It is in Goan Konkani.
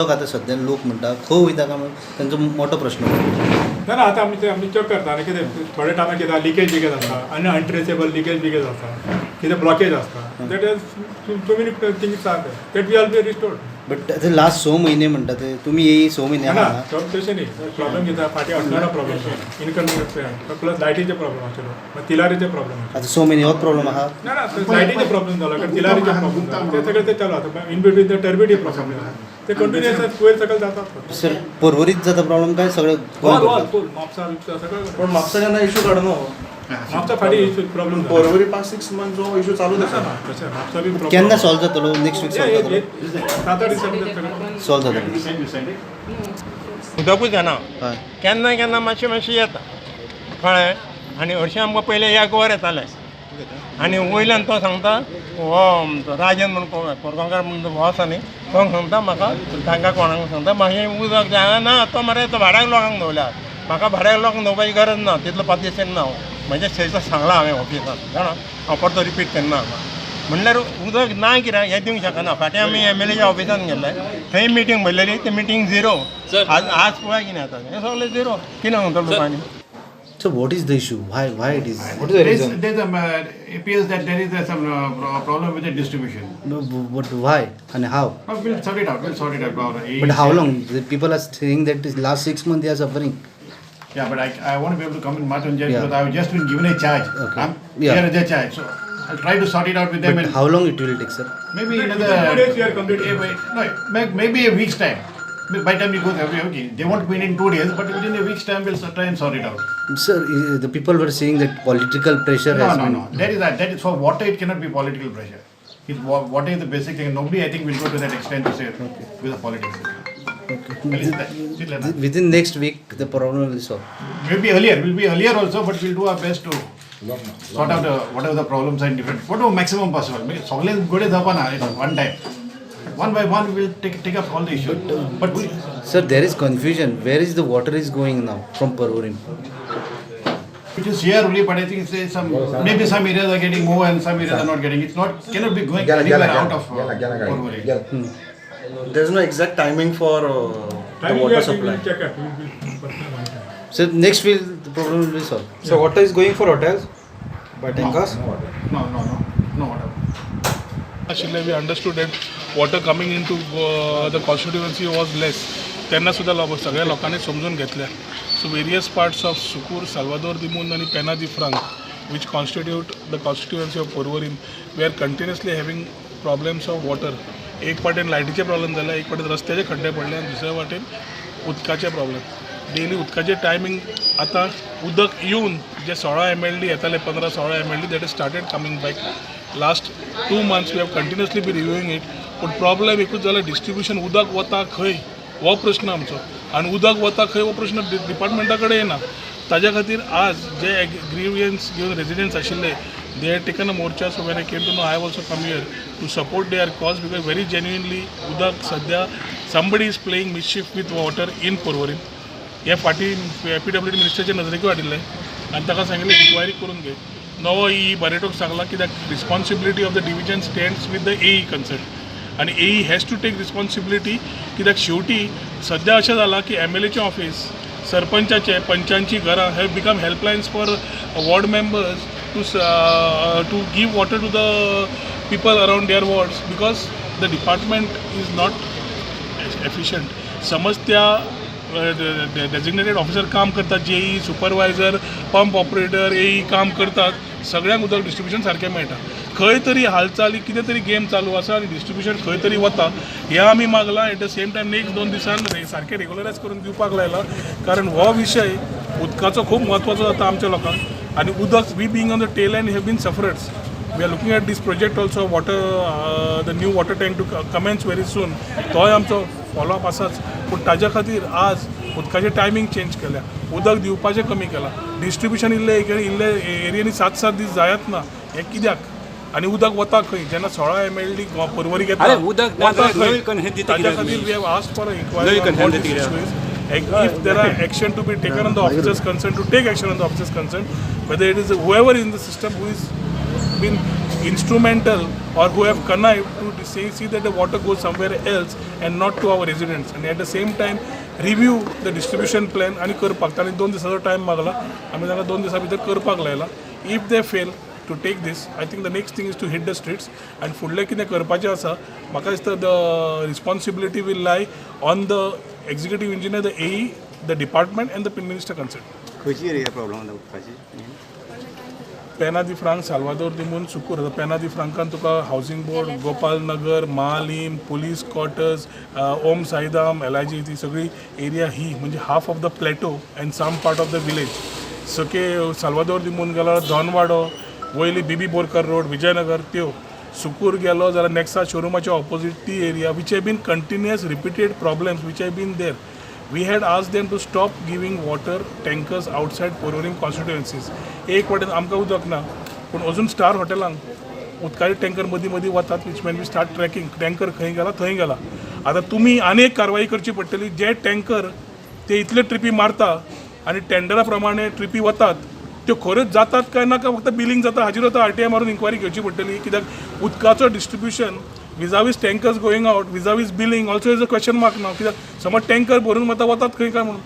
आतां सद्या लोक म्हणटा खंय वयता काय म्हणून तांचो मोठो प्रश्न. ना ना, आतां आमी ते आमी चॅक करता आनी कितें थोडे टायमार कितें लिकेज बिकेज आसता आनी अनट्रेसेबल लिकेज बिकेज आसता, कितें ब्लॉकेज आसता, that is so many things are that we all be restored. But ते लास्ट 6 म्हयने म्हणटा ते तुमी येई 6 म्हयने ना आहा. तशें न्ही, प्रॉब्लेम कितें फाटीं असणारो प्रॉब्लेम, इनकन्विनियन्स प्लस लायटीचे प्रॉब्लेम आशिल्लो, मागीर तिलारीचे प्रॉब्लेम. आतां 6 म्हयने होच प्रॉब्लेम आहा. ना ना, लायटीचे प्रॉब्लेम जाला कारण तिलारीचे प्रॉब्लेम जाला, ते सगळे ते चालू आसा. इन बिटवीन ते टर्बिटी प्रॉब्लेम जाला, ते कंटिन्युअस वयर सकयल जातात. सर, पर्वरीत जाता प्रॉब्लेम काय सगळे ऑल ऑल फूल म्हापसा बिपसा सगळं. पण म्हापसा केन्ना इशू काडना. म्हापसा फाटीं इशू प्रॉब्लेम. पर्वरी 5-6 मंथ जो इशू चालूच आसा. तशें म्हापसा बी. केन्ना सॉल्व जातलो? नेक्स्ट वीक सॉल्व जातलो? 7-8 दिसां भितर सगळें सॉल्व जातलो. उदकूच येना. हय. केन्ना केन्ना मातशें मातशें येता, कळ्ळें. आनी हरशीं आमकां पयलें एक वर येतालें आनी वयल्यान तो सांगता, हो राजन म्हणून कोरगांवकार म्हणून हो आसा न्ही, तो सांगता म्हाका, तांकां कोणाक सांगता मागीर उदक जाय ना. तो मरे तो भाड्याक लोकांक दवरल्या, म्हाका भाड्याक लोकांक दवरपाची गरज ना, तितलो पातयेन ना. हांव म्हजें थंयसर सांगलां हांवें ऑफिसान, जाणा, हांव परतो रिपीट करना हांगा. म्हणल्यार उदक ना कित्याक हें दिवंक शकना. फाटीं आमी एमएलएच्या ऑफिसान गेल्ले, थंय मिटींग भरलेली, ती मिटींग झिरो. आज आज पळय कितें जाता, हें सगळें झिरो. कितें सांगता लोकांनी? So what is the issue? Why it is? What is the reason? There's appears that there is some problem with the distribution. But why and how? We'll sort it out. We'll sort it out. But how long? The people are saying that this last 6 months they are suffering. Yeah, but I want to be able to come in Matunjay Yeah. because I've just been given a charge. Okay. I'm Yeah. here as a charge, so I'll try to sort it out with them. But and how long it will take, sir? Maybe Within another 2 days we are completing. Wait, no, maybe a week's time. By the time you go there, okay, they won't win in 2 days, but within a week's time we'll try and sort it out. Sir, the people were saying that political pressure No, has no, been. no. That is that is for water. It cannot be political pressure. It's water is the basic thing. Nobody, I think, will go to that extent to say with the politics. Okay. At least that- till then. Within next week, the problem will be solved. Maybe earlier, will be earlier also, but we'll do our best to sort out whatever the problems are in different, whatever maximum possible. सगळे गोडे जावपा ना it's one time. But one by one we'll take up all the issues. But we, Sir, there is confusion. Where is the water is going now from Porvorim? It is here only, but I think it's some, maybe some areas are getting more and some areas are not getting. It's not, cannot be going anywhere out of Porvorim. There is no exact timing for the Timing we water are supply. We'll check it. We'll personally monitor. So next week the problem will be solved. So water is going for hotels by tankers? No, no, no, no water. आशिल्ले, we understood that water coming into the constituency was less. तेन्ना सुद्दां सगळ्या लोकांनी समजून घेतलें. So various parts of Sukur, Salvador de Mund आनी Penha de Franca, which constitute the constituency of Porvorim, we are continuously having problems of water. एक वाटेन लायटीचे प्रॉब्लेम जाले, एक वाटेन रस्त्याचे खड्डे पडले आनी दुसऱ्या वाटेन उदकाचे प्रॉब्लेम. डेली उदकाचे टायमींग, आतां उदक येवन जे 16 MLD येताले, 15-16 MLD, that is started coming back. Last 2 months we have continuously be reviewing it. पूण प्रॉब्लेम एकूच जाला, डिस्ट्रिब्युशन. उदक वता खंय हो प्रश्न आमचो, आनी उदक वता खंय हो प्रश्न डिपार्टमेंटा कडेन येना. ताज्या खातीर आज जे ग्रिवियन्स घेवन रेजिडंट्स आशिल्ले, they had taken a morcha. So when I came to know, I also come here to support their cause, because very genuinely उदक सद्या somebody is playing mischief with water in Porvorim. हे फाटीं PWD मिनिस्टराच्या नजरेकूय हाडिल्लें आनी ताका सांगिल्लें इन्क्वायरी करून घे. नवो ई बरेटोक सांगला कित्याक responsibility of the division stands with the AE concern आनी AE has to take responsibility, कित्याक शेवटी सद्या अशें जालां की एमएलएचें ऑफीस, सरपंचाचे, पंचांची घरां have become helplines for ward members to give water to the people around their wards, because the department is not efficient. समज त्या डेजिग्नेटेड ऑफिसर काम करतात, JE, supervisor, pump operator, AE काम करतात, सगळ्यांक उदक डिस्ट्रिब्युशन सारकें मेळटा. खंय तरी हालचाली, कितें तरी गेम चालू आसा आनी डिस्ट्रिब्युशन खंय तरी वता, हें आमी मागलां. At the same time next 2 दिसान सारकें रेगुलरायज करून दिवपाक लायलां, कारण हो विशय उदकाचो खूब म्हत्वाचो जाता आमच्या लोकांक. आनी उदक we being on the tail end have been sufferers. We are looking at this project also, water, the new water tank to commence very soon. तोय आमचो फॉलोअप आसाच. पूण ताज्या खातीर आज उदकाचें टायमींग चेंज केल्या, उदक दिवपाचें कमी केलां, डिस्ट्रिब्युशन इल्लें इल्ले एरियांनी 7-7 दीस जायत ना, हें कित्याक? आनी उदक वता खंय जेन्ना 16 MLD Porvorim येता, उदक वता खंय? ताज्या खातीर we have asked for inquiry on what this issue is. If there are action to be taken on the officers concerned, to take action on the officers concerned, whether it is whoever in the system who is been instrumental or who have connived to see that the water goes somewhere else and not to our residents, and at the same time review the distribution plan आनी करपाक तांणी 2 दिसाचो टायम मागला. आमी तांकां 2 दिसां भितर करपाक लायला. If they fail to take this, I think the next thing is to hit the streets आनी फुडलें कितें करपाचें आसा, म्हाका दिसता the responsibility will lie on the executive engineer, the AE, the department and the minister concerned. खंयची एरिया प्रॉब्लम जाता उदकाची? पेना दी फ्रांक, साल्वादोर दिमून, सुकूर. आतां पेना दी फ्रांकान तुका हावसिंग बोर्ड, गोपाल नगर, मालिम, पुलीस क्वॉर्टर्स, ओम साईधाम, एलआयजी, ती सगळी एरिया ही म्हणजे half of the plateau and some part of the village. सके साल्वादोर दिमून गेलो, दोनवाडो, वयली बीबी बोरकर रोड, विजयनगर त्यो. सुकूर गेलो जाल्यार नेक्सा शोरुमाच्या ऑपोजीट ती area, which have been continuous repeated problems which have been there. We had asked them to stop giving water tankers outside Porvorim constituencies. एक वाटेन आमकां उदक ना, पूण अजून स्टार हॉटेलांक उदकाचे टँकर मदीं मदीं वतात, which mean we start tracking, tanker खंय गेला, थंय गेला. आतां तुमी आनी एक कारवाई करची पडटली. जे टँकर ते इतले ट्रिपी मारता आनी टेंडरा प्रमाणे ट्रिपी वतात, त्यो खऱ्योच जातात काय ना, काय फक्त बिलींग जाता, हाजेर आतां आरटीआय मारून इन्क्वायरी घेवची पडटली. कित्याक उदकाचो distribution vis-a-vis tankers going out, vis-a-vis billing also is a question mark ना. कित्याक समज टँकर भरून वता, वतात खंय काय म्हणून.